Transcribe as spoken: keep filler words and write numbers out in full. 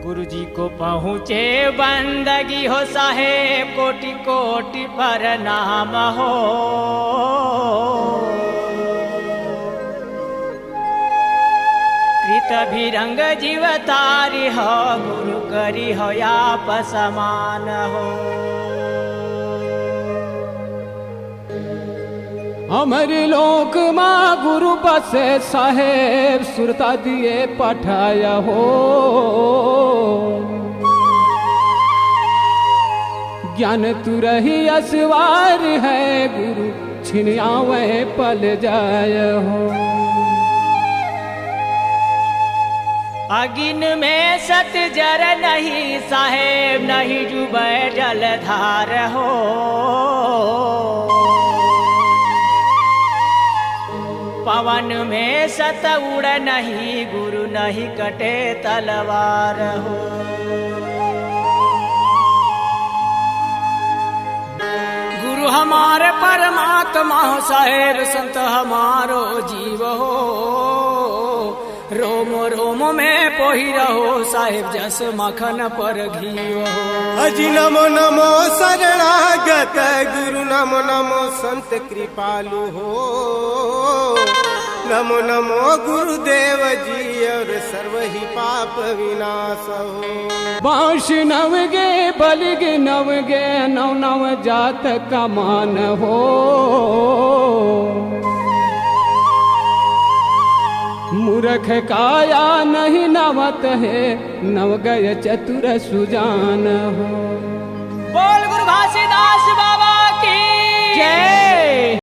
गुरु जी को पहुँचे बंदगी हो साहेब, कोटि कोटि प्रणाम हो। कृत भी रंग जीव तारी हो, गुरु करी हो आप समान हो। हमर लोक मा गुरु बसे साहेब, सुरता दिए पठाय हो। ज्ञान तुरही असवार है गुरु, छिन आवै पल जाय हो। अगिन में सत जर नहीं साहेब, नहीं जुबै जलधार हो। पवन में सत उड़ नहीं गुरु, नहीं कटे तलवार हो। गुरु हमार परमात्मा हो साहेब, संत हमारो जीव हो। रोम रोम में पोही रहो साहेब, जस मखन पर घीव हो। अजी नमो नमो शरणागत गुरु, नमो नमो संत कृपालु हो। नमो नमो गुरुदेव जी और सर्व ही पाप विनाश हो। बांस नव गे, बलिग नव गे, नव नव जात कमान हो। मूरख काया नहीं नवत हे, नव गय चतुर सुजान हो। बोल गुरु घासीदास बाबा की जय।